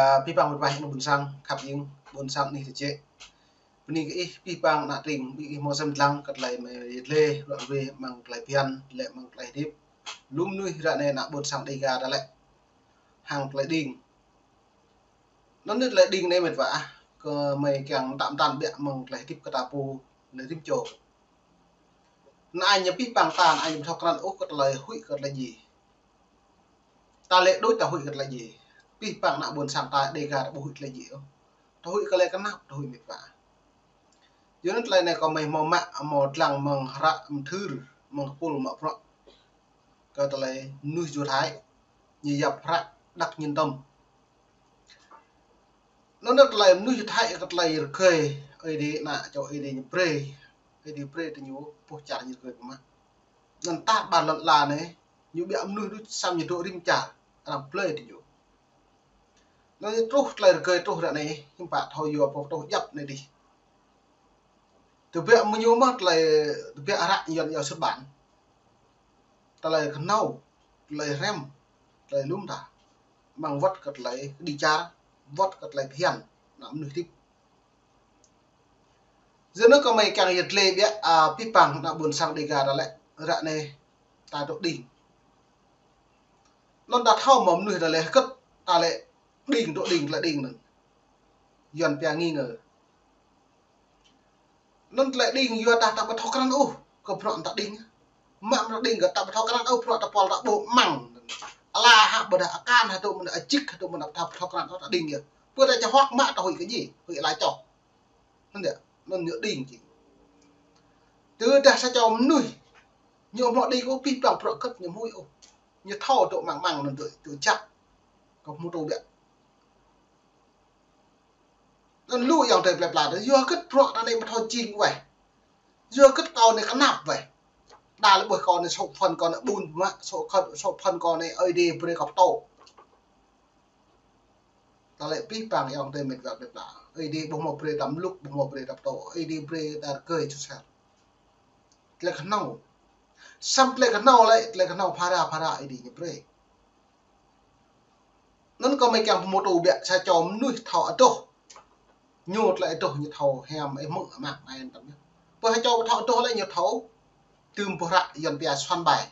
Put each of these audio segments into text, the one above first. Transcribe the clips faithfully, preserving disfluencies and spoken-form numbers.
Ơ, abih bang mĕt wa ƀôn sang khăp jing, ƀôn sang anih tơčĕ. Bơni kơ ih, abih bang ană tring, ƀing ih hmâo sem lăng kơ tơlơi mơi yet lĕ, ruă ruê amăng tơlơi phiăn, lĕ amăng tơlơi hơdip. Lu mơnuih ră anai ană ƀôn sang Dêga ta lĕ hăng tơlơi đing. Anŭn anai tơlơi đing anai mĕt wa ah, kơ mơi kiăng tam tam biă amăng tơlơi hơdip kơ ta pô, tơlơi rĭm čô. Anai ñu abih bang ta, anai ñu ƀu thâo krăn ôh kơ tơlơi huĭ kơ tơlơi djai. Ta lĕ đôč ta huĭ kơ tơlơi djai. Abih bang ană ƀôn sang ta Dêga ta ƀu huĭ tơlơi djai ôh. Ta huĭ kơ tơlơi kơnap, ta huĭ mĕt wa. Yua anŭn tơlơi anai kơ mơi hmâo mă, hmâo lăng amăng hră Mthưr, amăng kơpul mă bruă kơ tơlơi mơnuih Yuđa Thái, ñu yap hră Đắc Nhân Tâm. Anŭn anai tơlơi mơnuih Yuđa Thái kơ tơlơi rơgơi, Ơi Adai ană čô Ơi Adai ñu brơi, Ơi Adai brơi tơ ñu boh čar ñu rơgơi pơmă. Anŭn ta ƀar lŏn ala anai, ñu ƀiă mơnuih đôč samơ̆ ñu dŏ rĭm čar, arăng blơi tơ ñu. Anŭn truh tơlơi rơgơi truh ră anai, hiư̆m pă thâo yua pô truh djăp anai dih. Tơbiă mơ̆ng ñu mơ̆ tơlơi, tơbiă hră Yuan yua sut ƀan. Tơlơi kơhnâo, tơlơi hrăm, tơlơi lŏm ta. Amăng wơ̆t kơ tơlơi kơđi čar, wơ̆t kơ tơlơi phiăn, ană mơnuih hơdip. Yua anŭn kơ mơi kiăng yet lĕ biă, ơ, abih bang ană ƀôn sang Dêga ta lĕ, ră anai ta dŏ đing. Anŭn ta thâo mơ̆ mơnuih ta lĕ hơget, ta lĕ đing dŏ đing tơlơi đing anŭn. Yuan pia nghi ngờ. Anŭn tơlơi đing yua ta ta ƀu thâo krăn ôh kơ bruă ta đing. Mă bruă đing kơ ta ƀu thâo krăn ôh bruă ta pol ta ƀu mơ̆ng. Ala hă ƀôdah akan hă tŭ mơ̆n ajik hă tŭ mơ̆n ta ƀu thâo krăn ôh ta đing yơh. Pơ ta čơhuăk mă ta huĭ kơ djai, huĭ ala čô. Anŭn yơh, anŭn ñu đing jing. Tơdah sa čô mơnuih, ñu hmâo đing ôh abih bang bruă hơget ñu ƀu huĭ ôh. Ñu thâo tŭ mơ̆ng mơ̆ng anŭn tŭ, tŭ čăk. Kơ hmâo tŭ biă. Anŭn lu ayŏng adơi plơi pla tơ, yua hơget bruă ta anai ƀu thâo jing weh. Yua hơget kâo anai kơnap weh. Đa lĕ ƀuh kâo anai sô̆ phăn kâo anai ƀun mă, sô̆ khăt, sô̆ phăn kâo anai Ơi Adai brơi kâo pơtô. Ta lĕ abih bang ayŏng adơi mĕt wa plơi pla. Ơi Adai ƀu hmâo brơi ta mluk, ƀu hmâo brơi ta pơtô. Ơi Adai brơi ta rơgơi ču sel. Tơlơi kơhnâo. Samơ̆ tơlơi kơhnâo lĕ, tơlơi kơhnâo phara phara Ơi Adai ñu brơi. Anŭn kơ mơi kiăng pơhmutu biă sa čô mơnuih thâo adoh. Ñu tơlơi adoh ñu thâo hiam ih mơ̆ng amak main tam yơh. Pơ sa čô thâo adoh lĕ ñu thâo tơm pơhră Yuan pia soạn bài.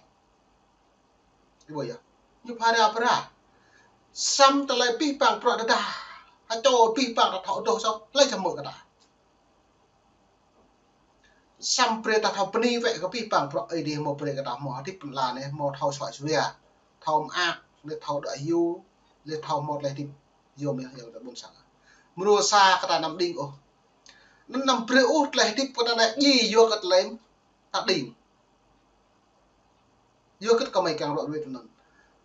Ih ƀuh yơh. Ñu phara phara. Samơ̆ tơlơi abih bang bruă tơdah. Sa čô abih bang ta thâo adoh soh, hlơi čăm mơ̆ kơ ta. Samơ̆ brơi ta thâo bơni wĕ kơ abih bang bruă Ơi Adai hmâo brơi kơ ta hmâo hơdip pơ lŏn ala anai, hmâo thâo suaih suaih. Thâo mơak, lĕ thâo đuaĭ hyu, lĕ thâo hmâo tơlơi hơdip yôm yơh, yơh ta ƀôn sang. Mrô sa kơ ta anăm đing ôh. Anăm brơi ôh tơlơi hơdip kơ ta anai djai yua kơ tơlơi ta đing. Yua hơget kơ mơi kiăng ruă ruê tui anŭn.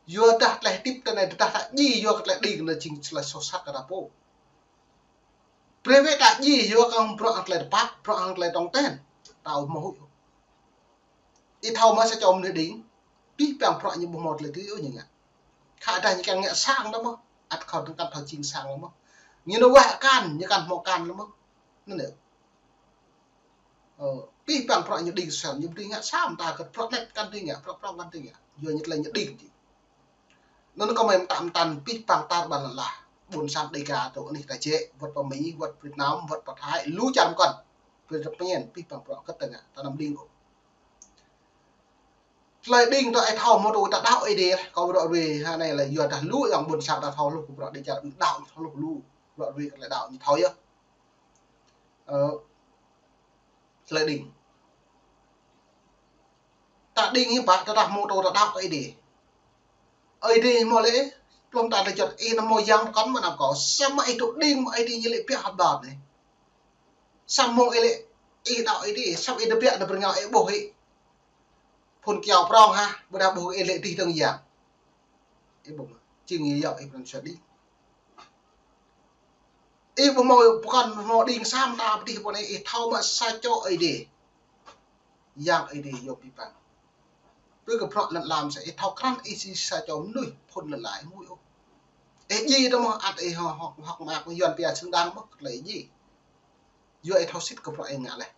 Yua dah tơlơi hơdip ta anai dah ta djai yua kơ tơlơi đing anŭn jing tơlơi soh sat kơ ta pô. Brơi wĕ ta djai yua kơ bruă hăng tơlơi tơpă, bruă hăng tơlơi tong ten. Ta ƀu hmâo huĭ ôh. Ih thâo mơ̆ sa čô mơnuih đing. Abih bang bruă ñu ƀu hmâo tơlơi tui ôh ñu ngă. Khă dah ñu kiăng ngă sang ta mơ̆. Ăt kâo tơngkăn thâo jing sang ta mơ̆. Ñu nao wah akan, ñu kăn hmâo akan ta mơ̆. Anŭn yơh. Ơ, abih bang bruă ñu đing sel, ñu ƀu dưi ngă sa mơta kơ bruă anet kăn dưi ngă, bruă prŏng kăn dưi ngă. Yua ñu tơlơi ñu đing jing. Anŭn kơ mơi mơtă mơtăn abih bang tar ƀar lŏn ala. Ƀôn sang Dêga tơ anih ta jĕ, wơ̆t pơ Mi, wơ̆t Việt Nam, wơ̆t pơ Thái, lu čar mơkŏn. Brơi ta pơñen abih bang bruă hơget ta ngă, ta anăm đing ôh. Tơlơi đing tơ ih thâo hmâo tŭ ta đaŏ Ơi Adai, kâo ruă ruê ha anai lĕ yua dah lu ayŏng ƀôn sang ta thâo hluh kơ bruă đĭ čar đaŏ, thâo hluh lu, ruă ruê kơ tơlơi đaŏ ñu thâo yơh. Ơ, tơlơi đing. Ta đing hiư̆m pă, tơdah hmâo tŭ ta đaŏ kơ Ơi Adai. Ơi Adai hmâo lĕ, plŏm ta tơjuăt ih anăm hmâo yang pơkŏn mơ̆n anăm kâo. Samơ̆ ih tŭ đing mơ̆ Ơi Adai ñu lĕ biă hơblan anai. Samơ̆ hmâo ih lĕ, ih đaŏ Ơi Adai, samơ̆ ih tơbiă anai bơrơngao ih ƀuh ih. Phŭn kiao prŏng hă, ƀôdah ƀuh ih lĕ dih dơ̆ng yang. Ih ƀuh mơ̆, jing ih yap ih pran jua đing. Ih ƀu hmâo pơkŏn hmâo đing sa mơta pơ dih pơ anai, ih thâo mơ̆ sa čô Ơi Adai. Yang Ơi Adai yôm abih bang. Pơ kơ bruă lŏn ala mơ̆ sa, ih thâo krăn ih jing sa čô mơnuih phŭn lŏn ala ih ƀu huĭ ôh. Ih djai tơ mơ̆ ăt ih hŏk, hŏk mơak Yuan pia xứng đáng mơ̆ kơ tơlơi ih djai. Yua ih thâo sĭt kơ bruă ih ngă leh.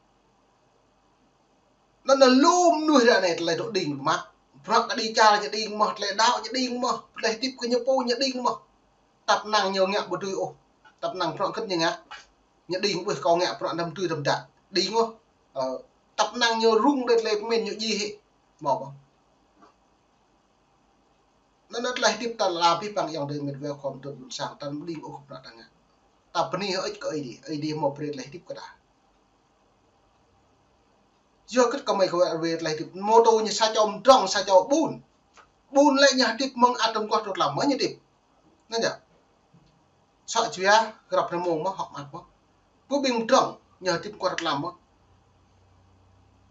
Anŭn anai lu mơnuih ră anai tơlơi dŏ đing mơ̆. Bruă kơđi čar ñu đing mơ̆, tơlơi đaŏ ñu đing mơ̆, tơlơi hơdip kơ ñu pô ñu đing mơ̆. Tăp năng ñu ngă ƀu dưi ôh. Tăp năng prŏng kơ ñu ngă. Ñu đing ƀuh kâo ngă prŏng năm dưi tơm đă. Đing ôh. Ơ, tăp năng ñu rŭng đĕt lĕ pơmĭn ñu ji hĭ. Mơ̆ ƀơ̆ng. Anŭn tơlơi hơdip ta lăp pih păng yŏng dơi mĕt wa khŏm tŭ ƀun sang ta ƀu đing ôh kơ prŏng ta ngă. Ta bơni hơơč kơ Ơi Adai. Ơi Adai mơ̆ brơi tơlơi hơdip kơ ta. Yua kơ kơmơi kơ wơ̆t wơ̆t tơlơi hơdip. Mơ̆ tŭ ñu sa čô mơdrŏng, sa čô ƀun. Ƀun lĕ ñu hơdip mơ̆ng ăt tơm kuah tơlăm mơ̆ ñu hơdip. Anŭn yơh. Sŏ jua, grăp rơmông mơ̆, hŏk mă mơ̆. Pô ƀing mơdrŏng, ñu hơdip kuah tơlăm mơ̆.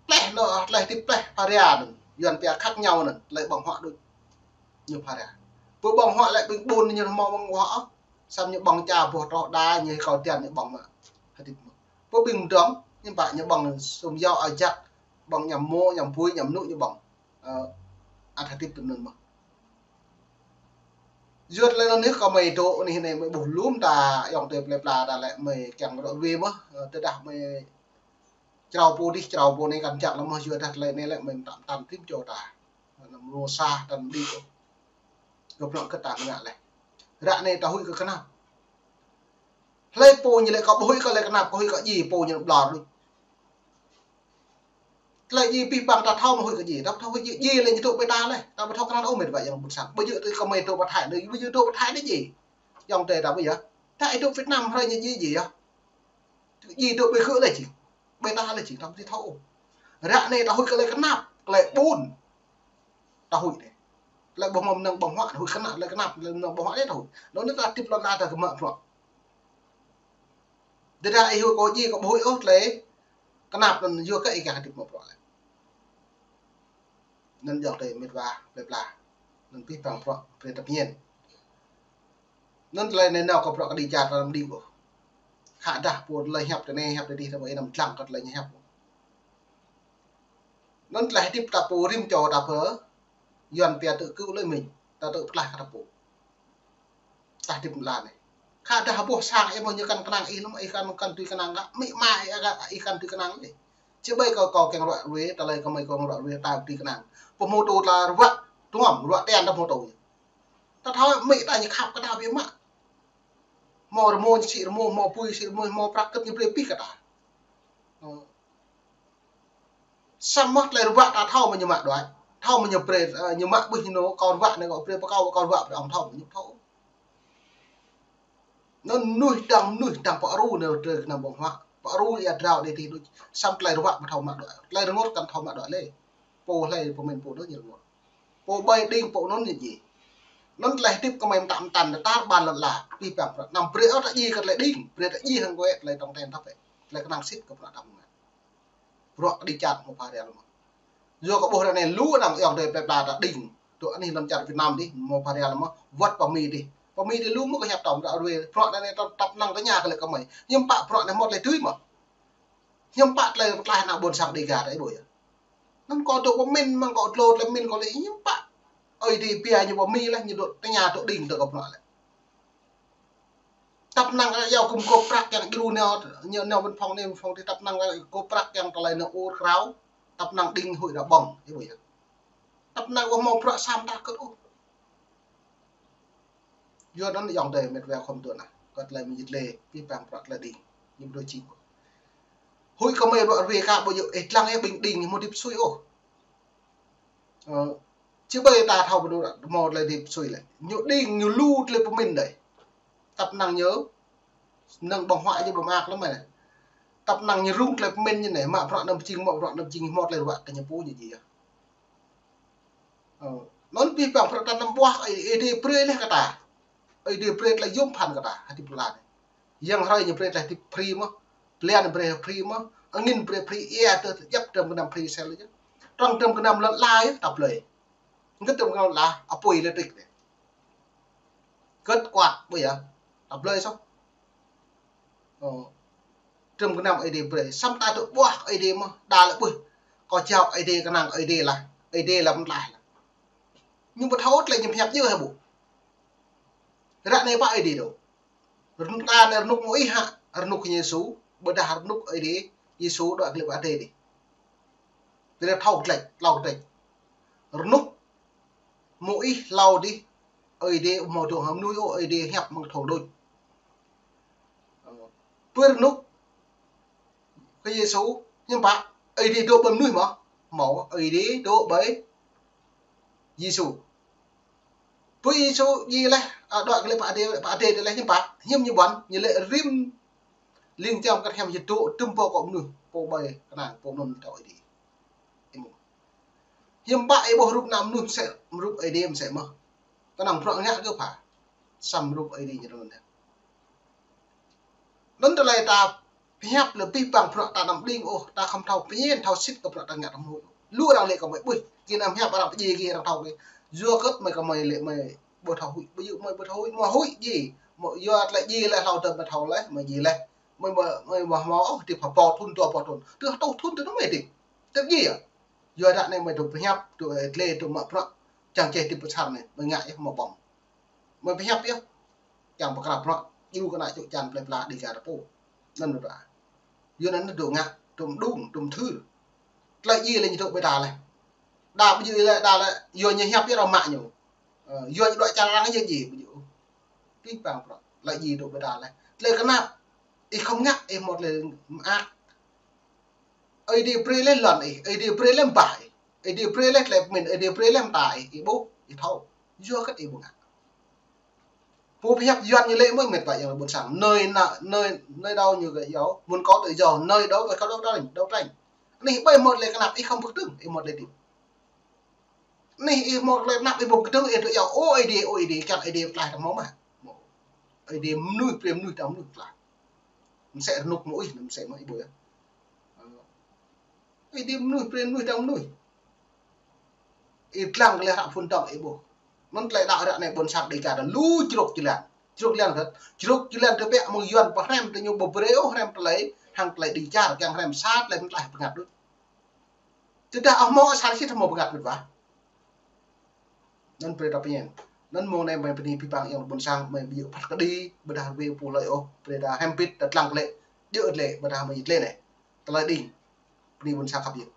Pleh anŭn, tơlơi hơdip pleh pharia anŭn. Yuan pia khác nhau anŭn, tơlơi ƀơ̆ng huă đôč. Ñu pharia. Pô ƀơ̆ng huă lĕ ƀing ƀun ñu hmâo ƀơ̆ng huă. Samơ̆ ñu ƀơ̆ng ča boh troh đa, ñu kâo tian ñu ƀơ̆ng mă. Hơdip mơ̆. Pô ƀing mơdrŏng, ñu ƀă ñu ƀơ̆ng sum yao ajak, ƀơ̆ng ñăm mô, ñăm bui, ñăm nŭ ñu ƀơ̆ng. Ơ, ăt hơdip tui anŭn mơ̆. Yua tơlơi anŭn yơh kơmơi dŏ anih anai mơi ƀuh lŏm ta yŏng tơi plơi pla ta lĕ mơi kiăng rŏ wê mơ̆, ơ, tơdah mơi črâo pô dih, črâo pô anai kăn jak lăm mơ̆ yua dah tơlơi anai lĕ mơi mơtam mơtam trim čô ta. Anăm mơnuih sa tăm đĭ. Kơ prŏng kơ ta ngă leh. Ră anai ta huĭ kơ kơnap. Hlơi pô ñu lĕ kâo ƀu huĭ kơ lĕ kơnap, kâo huĭ kơ ji pô ñu ƀlŏr đôč. Tơlơi ji pih păng ta thâo mă huĭ kơ ji, ta ƀu thâo huĭ ji, ji lĕ ñu tŭ ƀơi ta leh, ta ƀu thâo krăn ôh mĕt wa yŏng ƀun sang. Ƀu djơ̆ tui kơmơi tŭ pơthai anai, ƀu djơ̆ tŭ pơthai anai ji. Yŏng tơi ta ƀu yơh. Ta ih tŭ Việt Nam hrơi ñu ji ji yơh. Ji tŭ ƀơi khư̆ leh ji. Ƀơi ta leh ji, ta ƀu thâo ôh. Ră anai ta huĭ kơ lĕ kơnap, kơ lĕ ƀun. Ta huĭ dih. Lĕ ƀu hmâo mơnơ̆ng ƀơ̆ng huă, huĭ kơnap, lĕ kơnap, lĕ mơnơ̆ng ƀơ̆ng huă dih ta huĭ. Anŭn ta hơdip lŏn la ta kơ mă prŏng. Tơdah ih huĭ kơ ji kâo ƀu huĭ ôh tơlơi kơnap anŭn yua kơ ih kiăng hơdip mă prŏng lĕ. Anŭn yŏng tơi mĕt wa plơi pla. Anŭn pih păng prŏng brơi tơpñen. Anŭn tơlơi anai nao kơ prŏng kơđi čar ta anăm đing ôh. Khă dah pô tơlơi hiăp tơ anai hiăp tơ dih ta ƀu ih anăm dlăng kơ tơlơi ñu hiăp. Anŭn tơlơi hơdip ta pô rĭm čô ta pơ Yuan pia tŭ kơ lơi mĭn, ta tŭ pơklaih kơ ta pô. Ta hơdip lăm anai. Khă dah boh sang ih mơ̆ ñu kăn kơnang ih lăm, ih kăn kăn tui kơnang ngă, amĭ ama ih kăn, ih kăn tui kơnang leh. Či ƀai kâo, kâo kiăng rŏ wê, tơlơi kơmơi kâo rŏ wê, ta tui kơnang. Pơhmutu ta ruă, tuăm, ruă tian ta hmutu. Ta thâo amĭ ta ñu khăp kơ ta biă mă. Hmâo rơmô ñu sĭ rơmô, hmâo pui sĭ rơmô, hmâo prăk kơt ñu brơi pih kơ ta. Samơ̆ tơlơi ruă ta thâo mă ñu mă đuaĭ. Thâo mă ñu brơi, ơ, ñu mă ƀuh ñu nô, kâo ruă anai kâo brơi pơ kâo, kâo ruă brơi ong thâo mă ñu thâo. Anŭn mơnuih dăng, mơnuih dăng pơru anai drơi kơnam ƀơ̆ng huă. Pơru ia drao đe tih đôč. Samơ̆ tơlơi ruă ƀu thâo mă đuaĭ. Tơlơi rơngot kăn thâo mă đuaĭ leh. Pô hlơi pơmĭn pô đôč ñu rơngot. Pô ƀai đing pô anŭn ñu ji. Anŭn tơlơi hơdip kơmơi mơtam mơtam ta tar ƀan lŏn la. Pih păng prăk. Anăm brơi ôh ta ji kơ tơlơi đing. Brơi ta ji hăng kơ tơlơi tong ten tap. Tơlơi kơnang sĭt kơ prăk ta mơnga. Prăk kơđi čar hmâo pha ria lăm mơ̆. Yua kơ ƀuh ră anai lu anăn yŏng tơi plơi pla ta đing. Tŭ anih lăm čar Việt Nam dih, hmâo pha ria lăm mơ̆. Wơ̆t pơ Mi dih. Pơ Mi dih lu mơ̆ kơ hiăp tơm ră ruai. Prăk anai ta tăp năng tơña kơ lĕ kơmơi. Hiư̆m pă prăk anai hmâo tơlơi tui mơ̆. Hiư̆m pă tơlơi pơklaih ană ƀôn sang Dega ta ih ƀuh yơh. Anŭn kâo tŭ pơmĭn mơ̆ng kâo tlô tơlơi pơmĭn kâo lĕ hiư̆m pă. Ơi Adai pia ñu pơ Mi leh ñu dŏ tơña tŭ đing tơ kơ prăk lĕ. Tăp năng ră yua kơ mơ̆ kơ prăk kiăng djru nao, ñu nao văn phòng anai văn phòng adih tăp năng ră kơ prăk kiăng tơlơi nao ur krao, tăp năng đing huĭ ră ƀơ̆ng, ih ƀuh yơh. Tăp năng ƀu hmâo prăk sam ta kơt ôh. Yua anŭn yŏng tơi mĕt wa khŏm tŭ anai, kơ tơlơi mơjĭt lĕ, pih păng prăk tơlơi đing, ñu ƀu dŏ čing ôh. Huĭ kơmơi ruă ruai kơ ƀu djơ̆, ih dlăng yơh ƀing đing, ñu hmâo hơdip sui ôh. Ơ, či ƀai ta thâo ƀu djơ̆ hmâo tơlơi hơdip sui lĕ. Ñu đing, ñu lu tơlơi pơmĭn đơi. Tăp năng ñu, năng ƀơ̆ng huă ñu ƀu mơak lăm anai. Tăp năng ñu rŭng tơlơi pơmĭn ñu anai, mă prăk anăm pơjing, mă prăk anăm pơjing, hmâo tơlơi ruă kơ ñu pô ñu ji yơh. Ơ, anŭn pih păng prăk ta anăm ƀuah, Ơi, Ơi Adai brơi leh kơ ta. Ơi Adai brơi tơlơi yôm phăn kơ ta, hơdip lăn anai. Yang hrơi ñu brơi tơlơi hơdip free mơ̆, blan brơi free mơ̆, angin brơi free, ia tơ djăp tơm gơnam free sel yơh. Trong tơm gơnam lŏn la yơh, ta blơi. Hơget tơm gơnam lŏn la, apui lĕ trik lĕ. Hơget kuat ƀu yơh, ta blơi soh. Ơ, tơm gơnam Ơi Adai brơi, samơ̆ ta tŭ ƀuah Ơi Adai mơ̆, đa lĕ ƀuh. Kâo jao Ơi Adai kơnang Ơi Adai lah, Ơi Adai lăm tlaih lah. Ñu ƀu thâo tơlơi ñu pơhiăp yơh hă ƀu. Ră anai pă Ơi Adai dŏ. Rơnŭk ta anai rơnŭk mơ̆ ih hă, rơnŭk Yêsu, ƀôdah rơnŭk Ơi Adai, Yêsu dŏ glĕ pơ adai dih. Tơdah thâo glĕ, hlâo glĕ. Rơnŭk mơ̆ ih hlâo dih, Ơi Adai ƀu hmâo dŏ hăng mơnuih ôh, Ơi Adai hiăp mơ̆ng thâo đôč. Ơ, pơ rơnŭk Khua Yêsu hiư̆m pă, Ơi Adai dŏ ƀơi mơnuih mơ̆? Hmâo, Ơi Adai dŏ ƀơi Yêsu. Pơ Yêsu djai laih, a, đuaĭ glaĭ pơ adai, pơ adai laih hiư̆m pă, hiư̆m ñu ƀuăn, ñu laĭ rĭm ling jang kơ hiam ñu dŏ tơm pô kơ mơnuih, pô ƀơi kơnang, pô anŭn tơ Ơi Adai. Hiư̆m pă ih ƀuh rup ană mơnuih mơsĕ, rup Ơi Adai mơsĕ mơ̆. Kơnang bruă ngă kơ pha. Samơ̆ rup Ơi Adai ñu anŭn. Anŭn tơlơi ta pơhiăp lĕ abih bang bruă ta anăm đing ôh, ta khŏm thâo pơñen, thâo sĭt kơ bruă ta ngă tơm huĭ. Lu arăng laĭ kơ mơi ƀuh, gih anăm hiăp arăng pơdjai gih arăng thâo gih. Yua kơ mơi kơ mơi laĭ mơi ƀu thâo huĭ, ƀu djơ̆ mơi ƀu thâo huĭ, mơi huĭ djai. Mơi yua tơlơi djai laih hlâo tơm mơi thâo laih, mơi djai laih. Mơi, mơi, mơi ƀu hmâo ôh, tĭp hơpô thŭn, dua pô thŭn. Tơl hơtŭ thŭn tơl mơi tĭp. Tơl djai yơh. Yua dah anai mơi dŏ pơhiăp, dŏ, ơ, tơlơi dŏ mă bruă, čang čeh tĭp pơsar anai, mơi ngă yơh mă ƀơ̆ng. Mơi pơhiăp yơh. Čang pơkra bruă, djru kơ ană čô čan plơi pla Dêga ta pô. Anŭn mơ̆ ƀă. Yua anŭn dŏ ngă, dŏ mơđung, dŏ mơthưr. Tơlơi djai lĕ ñu dŏ ƀơi ta laih. Đa ƀu djơ̆ lĕ, đa lĕ, yua ñu hiăp yơh arăng mă ñu. Ơ, yua ñu dŏ čar arăng yơh djai, ƀu djơ̆. Abih bang bruă, tơlơi djai dŏ ƀơi ta laih. Tơlơi kơnap, ih khŏm ngă, ih hmâo tơlơi mơak. Ơi Adai brơi laih lŏn ih, Ơi Adai brơi laih bah ih, Ơi Adai brơi laih tơlơi pơmĭn, Ơi Adai brơi laih mơta ih, ih ƀuh, ih thâo. Yua kơ ih ƀu ngă. Pô pơhiăp Yuan ñu laĭ mơ̆n mĕt wa ayŏng adơi ƀôn sang. Nơi na-, nơi, nơi đâu ñu kơ yâo, muốn có tự do, nơi đó phải có đấu tranh, đấu tranh. Anih ƀơi hmâo tơlơi kơnap, ih khŏm pơkơdơ̆ng, ih hmâo tơlơi djơ̆. Anih ih hmâo tơlơi kơnap, ih ƀu pơkơdơ̆ng, ih tŭ yâo, ô Ơi Adai, ô Ơi Adai, kiăng Ơi Adai pơklaih ta hmâo mơ̆. Ơi Adai mơnuih, brơi mơnuih ta mơnuih pơklaih. Mơsĕ rơnŭk mơ̆ ih, mơsĕ mơ̆ ih ƀuh yơh. Ih djai mơnuih, brơi mơnuih ta mơnuih. Ih lăng kơ lĕ hră phŭn dŏng ih ƀuh. Anŭn tơlơi đaŏ ră anai ƀôn sang Dêga ta lu črôk jơlan. Črôk jơlan kơ, črôk jơlan tơbiă mơ̆ng Yuan pơhrăm tơ ñu ƀu brơi ôh hrăm tơlơi, hăng tơlơi dêh čar, kiăng hrăm sa tơlơi pơklaih pơngăt đôč. Tơdah ƀu hmâo asar sĭt hmâo pơngăt ƀĕ wa. Anŭn brơi ta pơñen. Anŭn mơ̆ng anai mơi bơni abih bang ayŏng ƀôn sang, mơi ƀu djơ̆ phat kơđi, ƀôdah rơwĕ pô hlơi ôh, brơi ta hrăm hơbĭt, ta lăng kơ lĕ, djơ̆ lĕ, ƀôdah mơi djơ̆ lĕ anai. Tơlơi đing, bơni ƀôn sang khăp yơh.